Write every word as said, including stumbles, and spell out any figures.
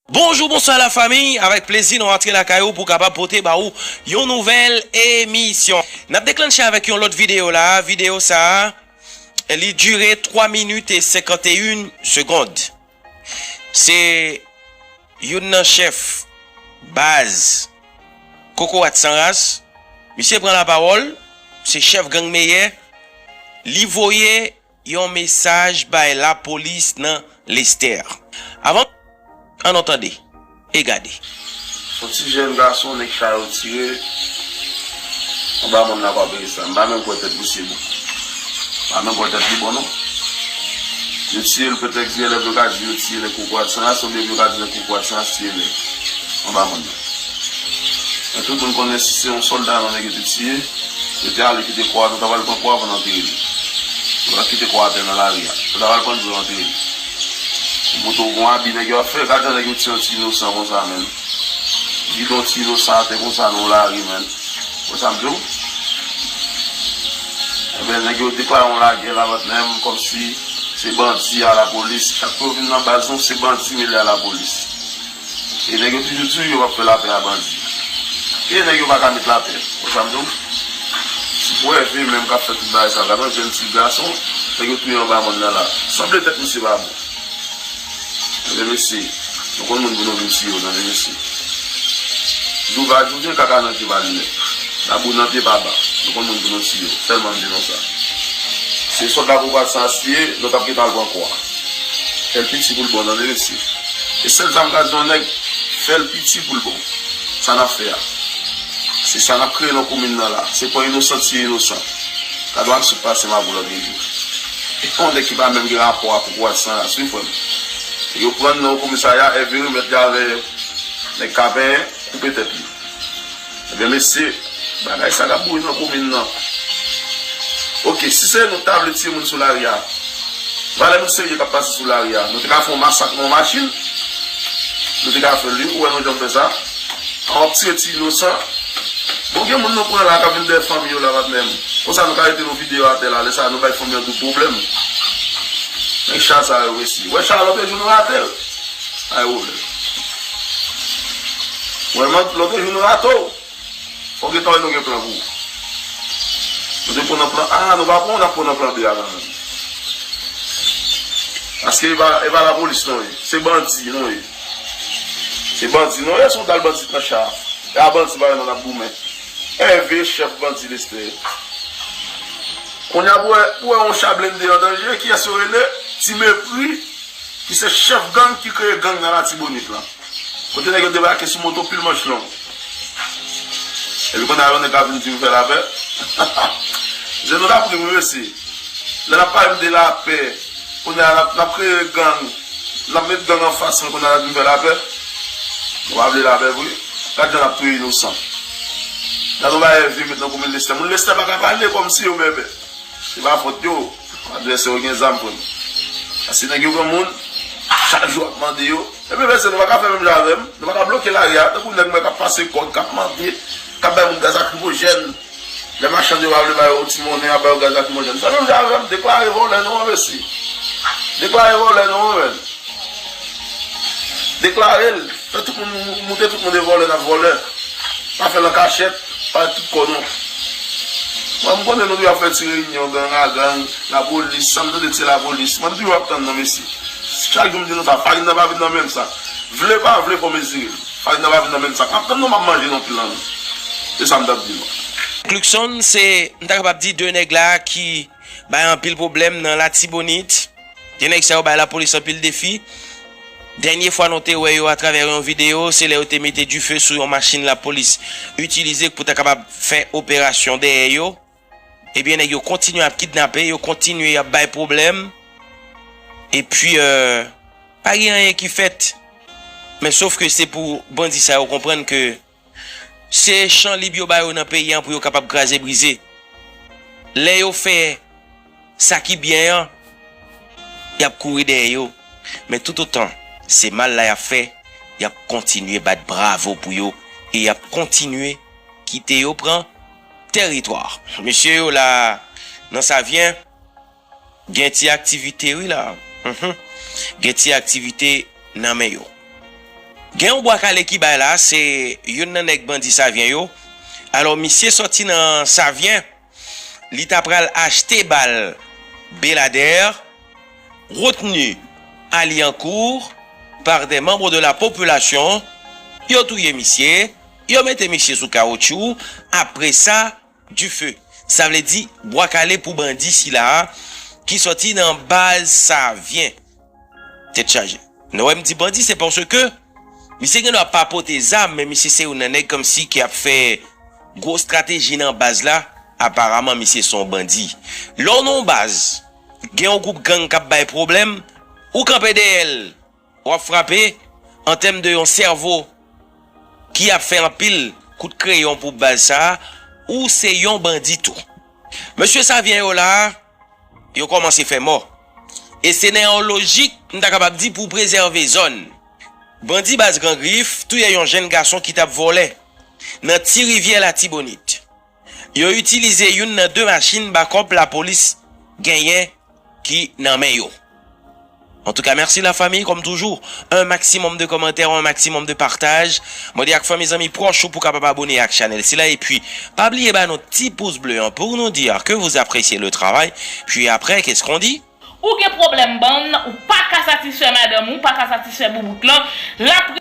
Bonjou, bonswa la fami, avèk plezi nou antre lakay ou pou kapab pote ba ou yon nouvèl emisyon. N ap deklanche avèk yon lòt videyo la, videyo sa a, li dire twa minit e senkannteyen segonn. Se youn nan chèf baz Kokorat San Ras, misye pran lapawòl, se chèf gang Meyè, li voye yon mesaj bay lapolis nan Lestè. Avan, ann nou tande e gade. Se yon ti jèn gason nèg cha yo tire anba mòn nan pa peye sa. M pa menm kwè tèt misye bon. M pa menm kwè tèt li bon non. Yo tiye l petèt genlè yo ka di yo tiye nèg Kokorat San Ras oubyen yo ka di nèg Kokorat San Ras tiye nèg anba mòn nan. Men tout moun konnen si se yon sòlda nan nèg yo te tiye, yo te ale kite kò a, nou ta pral pran kò a pou n antere li. Nou pa kite kò a atè nan lari a. Nou ta pral pran dlo antere li. Pou montre w gon abi nèg yo ap fè, gade jan nèg yo tiye yon ti inosan konsa, menm. Vide yon ti inosan atè konsa nan yon lari, menm. Wè sa m di w? Ebyen, nèg yo deklare yon lagè la, menm, kòmsi se bandi a lapolis. Chak fwa yo vin nan baz nou, se bandi mele a lapolis. E nèg yo toujou di yo p ap fè lapè a bandi. E nèg yo pa ka met lapè. Wè sa m di w? Ti pwève menm k ap fè tout bagay sa. Gade yon jèn ti gason, nèg yo touye anba mòn nan la. Sanble tèt misye pa bon. Ebyen, mesye, nou konn moun pou nou vin tiye yo, tande, mesye. Jou va jou vyen, kaka nan je pa linèt. Labou nan pye pa ba. Nou konn moun pou nou tiye yo. Sèlman m di nou sa. Se sòlda Kokorat San Ras ye, nou t ap gentan al pran kò a. Fè l piti pou l bon, tande, mesye. E sèl sa m ka di yon nèg, fè l piti pou l bon. Sa n ap fè a. Se sa n ap kreye nan komin nan la. Se pran inosan tiye inosan. Gade yon aksyon k pase m avè w lòt jou. E yon nèg ki pa menm gen rapò ak Kokorat San Ras wi, frè m. Yo pran l nan yon komisarya, Ève remèt li avè nèg Kapenyen, koupe tèt li. Ebyen, mesye, bagay sa k ap boure nan komin nan. Oke, si se nou t ta vle tiye moun sou lari a, valè moun serye k ap pase sou lari a, nou te ka fè yon masak nan yon machin, nou te ka fè l wi, ou wè nou janm fè sa. An w ap tiye ti inosan. Bon, gen moun nou pran la k ap vin dèyè fanmi yo la, patnè m. Konsa nou ka rete nou vide yo atè la, lè sa a nou bay fanmi an tout pwoblèm. Nèg cha sa yo, mesye. Wè cha a lòt jou nou rate l. Ay, wè. Wè, man, lòt jou nou rate w. Fò w gentan wè nou gen plan pou ou. Nou te pran nan plan A, nou pa pran, n ap pran nan plan B a kanmenm. Paske e pa, e pa lapolis nou ye. Se bandi nou ye. Se bandi nou ye, se yon dal bandi nan cha. E a bandi pa yo nou n ap goumen. Ève, chèf bandi Lestè. Kounye a pou wè, pou wè yon cha blende an danje, kiyès yo rele? Ti Mepri, ki se chèf gang ki kreye gang nan Latibonit lan. Kote nèg yo debake sou moto pil manch long. Epi kounye a yon nèg ka vin di m fè lapè. Se nou t ap ri wi mesye. Lè n ap pale m de lapè, kounye a n ap, n ap kreye gang, n ap met gang anfas mwen kounye a n ap vin fè lapè. Nou pa vle lapè vre. Gad jan n ap touye inosan. Gad yon bagay Ève met nan komin Lestè. Moun Lestè pa ka pale kòmsi yo bèbè. Se pa fòt yo. Advèsè yo gen zam, frè m. Paske nèg yo granmoun, chak jou ap mande yo. Ebyen, mesye, nou pa ka fè menm jan avè m. Nou pa ka bloke lari a. Tankou nèg mwen k ap pase kòd, k ap mande, k ap bay moun gaz lakrimojèn. Lè machann yo pa vle ba yo ti monnen, y ap ba yo gaz lakrimojèn. Fè menm jan avè m, deklare vòlè nou an, mesye. Deklare vòlè nou an, menm. Deklare l. Fè tout moun mou-, moute tout moun e vòlè n ap vòlè. Pa fè l an kachèt, pa tout kò nou. Mwen, m konnen nou toujou ap fè ti reyinyon, gang a gang, lapolis, sa m tande se lapolis. Mwen, m toujou ap tann nan, mesye. Chak jou m di nou sa, farin nan pa vin nan menm sak. Vle pa vle, fò mezire l. Farin nan pa vin nan menm sak. M ap tann nou, m ap manje nan plan nou. Se sa m t ap di nou. Luckson, se, m ta kapab di, de nèg la ki bay anpil pwoblèm nan Latibonit. De nèg sa yo bay lapolis anpil defi. Dènye fwa nou te wè yo atravè yon videyo, se lè yo te mete dife sou yon machin lapolis itilize pou ta kapab fè operasyon dèyè yo. Ebyen, nèg yo kontinye ap kidnape, yo kontinye ap bay pwoblèm. Epi, euh, pa gen anyen ki fèt. Men sof ke se pou bandi sa yo konprann ke se chan lib yo ba yo nan peyi an pou yo kapab kraze brize. Lè yo fè sa ki byen an, y ap kouri dèyè yo. Men toutotan se mal la y ap fè, y ap kontinye bat bravo pou yo e y ap kontinye kite yo pran tèritwa. Mesye yo la nan Savyen, gen ti aktivite wi la. Mhm. Gen ti aktivite nan men yo. Gen yon bwa kale ki bay la, se youn nan nèg bandi Savyen yo. Alò, misye sòti nan Savyen, li ta pral achte bal Beladè, retenu à Liancourt par des membres de la population, yo touye misye, yo mete misye sou kawotchou, apre sa, dife. Sa vle di, bwa kale pou bandi sila a, ki sòti nan baz Savyen. Tèt chaje. Nou wè m di bandi, se paske misye gen dwa pa pote zam, men misye se youn nan nèg kòmsi ki ap fè gwo estrateji nan baz la. Aparaman, misye se yon bandi. Lè w nan yon baz, gen yon gwoup gang k ap bay pwoblèm, ou kanpe dèyè l, w ap frape, an tèm de yon sèvo ki ap fè anpil kout kreyon pou baz sa a, ou se yon bandi tou. Mesye Savyen yo la a, yo kòmanse fè mò. E se nan yon lojik, m ta kapab di, pou prezève zòn. Bandi baz Gran Grif touye yon jèn gason ki t ap vòlè nan Ti Rivyè Latibonit. Yo itilize youn nan de machin bakòp lapolis genyen ki nan men yo. Antouka, mèsi lafanmi, kòm toujou, un maximum de commentaires, un maximum de partage. Mande ak fanmi, zanmi, pwòch ou pou kapab abone ak chanèl sila. Epi, pa bliye ba nou ti pous ble an pou nou di ke vous appréciez le travail. Puis après, qu'est-ce qu'on dit? Ou gen pwoblèm bann, ou pa ka satisfè madanm ou, ou pa ka satisfè boubout lan, l ap